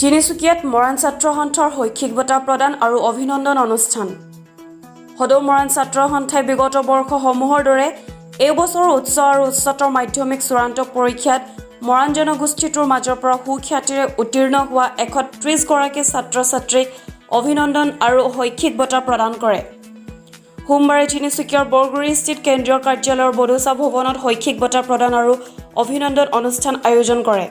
তিনিচুকীয়াত মৰাণ ছাত্ৰ সন্থাৰ শৈক্ষিক বঁটা প্ৰদান আৰু অভিনন্দন অনুষ্ঠান। সদৌ মৰাণ ছাত্ৰ সন্থাই বিগত বৰ্ষসমূহৰ দৰে এই বছৰো উচ্চ আৰু উচ্চতৰ মাধ্যমিক চূড়ান্ত পৰীক্ষাত মৰাণ জনগোষ্ঠীটোৰ মাজৰ পৰা সুখ্যাতিৰে উত্তীৰ্ণ হোৱা 130 গৰাকী ছাত্ৰ ছাত্ৰীক অভিনন্দন আৰু শৈক্ষিক বঁটা প্ৰদান কৰে। সোমবাৰে তিনিচুকীয়াৰ বৰগুৰিস্থিত কেন্দ্ৰীয় কাৰ্যালয়ৰ বডোচা ভৱনত শৈক্ষিক বঁটা প্ৰদান আৰু অভিনন্দন অনুষ্ঠান আয়োজন কৰে।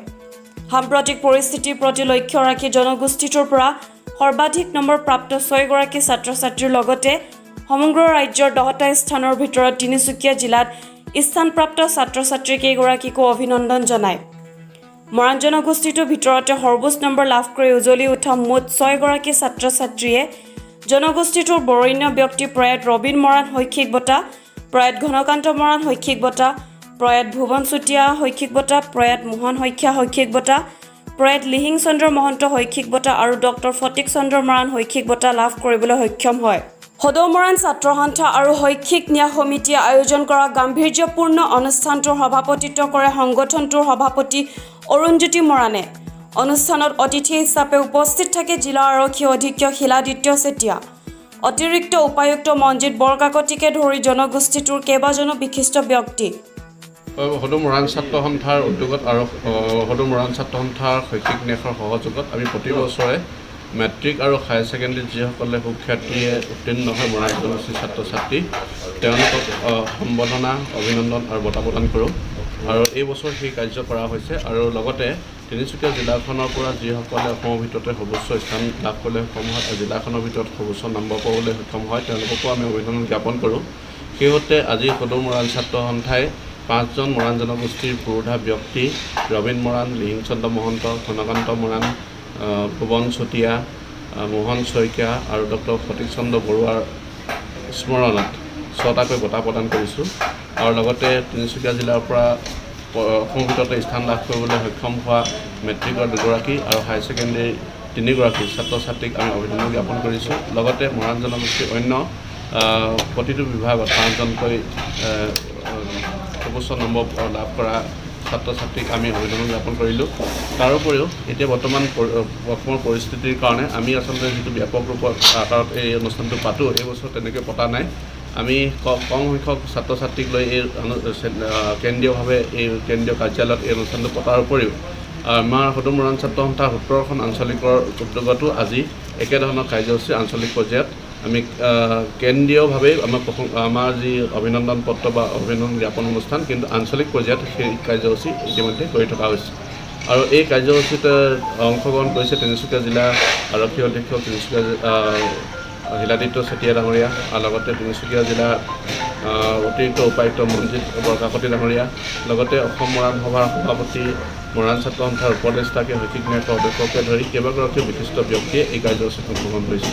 সাম্প্ৰতিক পৰিস্থিতিৰ প্ৰতি লক্ষ্য ৰাখি জনগোষ্ঠীটোৰ পৰা সৰ্বাধিক নম্বৰ প্ৰাপ্ত ছয়গৰাকী ছাত্ৰ ছাত্ৰীৰ লগতে সমগ্ৰ ৰাজ্যৰ 10টা স্থানৰ ভিতৰত তিনিচুকীয়া জিলাত স্থানপ্ৰাপ্ত ছাত্ৰ ছাত্ৰীকেইগৰাকীকো অভিনন্দন জনায়। মৰাণ জনগোষ্ঠীটোৰ ভিতৰতে সৰ্বোচ্চ নম্বৰ লাভ কৰি উজলি উঠা মুঠ ছয়গৰাকী ছাত্ৰ ছাত্ৰীয়ে জনগোষ্ঠীটোৰ বৰেণ্য ব্যক্তি প্ৰয়াত ৰবীন মৰাণ শৈক্ষিক বঁটা, প্ৰয়াত ঘনকান্ত মৰাণ শৈক্ষিক বঁটা, প্ৰয়াত ভুৱন চুতীয়া শৈক্ষিক বঁটা, প্ৰয়াত মোহন শইকীয়া শৈক্ষিক বঁটা, প্ৰয়াত লিহিং চন্দ্ৰ মহন্ত শৈক্ষিক বঁটা আৰু ডক্টৰ ফটিক চন্দ্ৰ মৰাণ শৈক্ষিক বঁটা লাভ কৰিবলৈ সক্ষম হয়। সদৌ মৰাণ ছাত্ৰ সন্থা আৰু শৈক্ষিক ন্যাস সমিতিয়ে আয়োজন কৰা গাম্ভীৰ্যপূৰ্ণ অনুষ্ঠানটোৰ সভাপতিত্ব কৰে সংগঠনটোৰ সভাপতি অৰুণজ্যোতি মৰাণে। অনুষ্ঠানত অতিথি হিচাপে উপস্থিত থাকে জিলা আৰক্ষী অধীক্ষক শিলাদিত্য চেতিয়া, অতিৰিক্ত উপায়ুক্ত মঞ্জিত বৰকাকতিকে ধৰি জনগোষ্ঠীটোৰ কেইবাজনো বিশিষ্ট ব্যক্তি। সদৌ মৰাণ ছাত্ৰ সন্থাৰ উদ্যোগত আৰু সদৌ মৰাণ ছাত্ৰ সন্থাৰ শৈক্ষিক ন্যাসৰ সহযোগত আমি প্ৰতি বছৰে মেট্ৰিক আৰু হায়াৰ ছেকেণ্ডেৰীত যিসকলে সুখ্যাতিৰে উত্তীৰ্ণ হয় মৰাণ জনগোষ্ঠীৰ ছাত্ৰ ছাত্ৰী, তেওঁলোকক সম্বৰ্ধনা, অভিনন্দন আৰু বঁটা প্ৰদান কৰোঁ আৰু এই বছৰ সেই কাৰ্য কৰা হৈছে। আৰু লগতে তিনিচুকীয়া জিলাখনৰ পৰা যিসকলে অসমৰ ভিতৰতে সৰ্বোচ্চ স্থান লাভ কৰিবলৈ সক্ষম হয় আৰু জিলাখনৰ ভিতৰত সৰ্বোচ্চ নম্বৰ পাবলৈ সক্ষম হয়, তেওঁলোককো আমি অভিনন্দন জ্ঞাপন কৰোঁ। সেই সূত্ৰে আজি সদৌ মৰাণ ছাত্ৰ সন্থাই পাঁচজন মৰাণ জনগোষ্ঠীৰ পুৰোধা ব্যক্তি ৰবীন মৰাণ, লিহিং চন্দ্ৰ মহন্ত, ঘনকান্ত মৰাণ, ভুৱন চুতীয়া, মোহন শইকীয়া আৰু ডক্টৰ ফটিক চন্দ্ৰ বৰুৱাৰ স্মৰণত ছটাকৈ বঁটা প্ৰদান কৰিছোঁ। আৰু লগতে তিনিচুকীয়া জিলাৰ পৰা অসমৰ ভিতৰতে স্থান লাভ কৰিবলৈ সক্ষম হোৱা মেট্ৰিকৰ দুগৰাকী আৰু হায়াৰ ছেকেণ্ডেৰী তিনিগৰাকী ছাত্ৰ ছাত্ৰীক আমি অভিনন্দন জ্ঞাপন কৰিছোঁ। লগতে মৰাণ জনগোষ্ঠীৰ অন্য প্ৰতিটো বিভাগত পাঁচজনকৈ সৰ্বোচ্চ নম্বৰ লাভ কৰা ছাত্ৰ ছাত্ৰীক আমি অভিনন্দন জ্ঞাপন কৰিলোঁ। তাৰোপৰিও এতিয়া বৰ্তমান অসমৰ পৰিস্থিতিৰ কাৰণে আমি আচলতে যিটো ব্যাপক ৰূপত আকাৰত এই অনুষ্ঠানটো পাতোঁ, এই বছৰ তেনেকৈ পতা নাই। আমি কম সংখ্যক ছাত্ৰ ছাত্ৰীক লৈ এই কেন্দ্ৰীয়ভাৱে এই কেন্দ্ৰীয় কাৰ্যালয়ত এই অনুষ্ঠানটো পতাৰ উপৰিও আমাৰ সদৌ মৰাণ ছাত্ৰ সন্থাৰ 17খন আঞ্চলিকৰ উদ্যোগতো আজি একেধৰণৰ কাৰ্যসূচী আঞ্চলিক পৰ্যায়ত আমি কেন্দ্ৰীয়ভাৱেই আমাৰ যি অভিনন্দন পত্ৰ বা অভিনন্দন জ্ঞাপন অনুষ্ঠান, কিন্তু আঞ্চলিক পৰ্যায়ত সেই কাৰ্যসূচী ইতিমধ্যে কৰি থকা হৈছে। আৰু এই কাৰ্যসূচীত অংশগ্ৰহণ কৰিছে তিনিচুকীয়া জিলা আৰক্ষী অধীক্ষক তিনিচুকীয়া শিলাদিত্য চেতিয়া ডাঙৰীয়া আৰু লগতে তিনিচুকীয়া জিলা অতিৰিক্ত উপায়ুক্ত মঞ্জিত বৰকাকতি ডাঙৰীয়া, লগতে অসম মৰাণ সভাৰ সভাপতি, মৰাণ ছাত্ৰ সন্থাৰ উপদেষ্টাকে, শৈক্ষিক ন্যাসৰ অধ্যক্ষকে ধৰি কেইবাগৰাকীও বিশিষ্ট ব্যক্তিয়ে এই কাৰ্যসূচীত অংশগ্ৰহণ কৰিছে।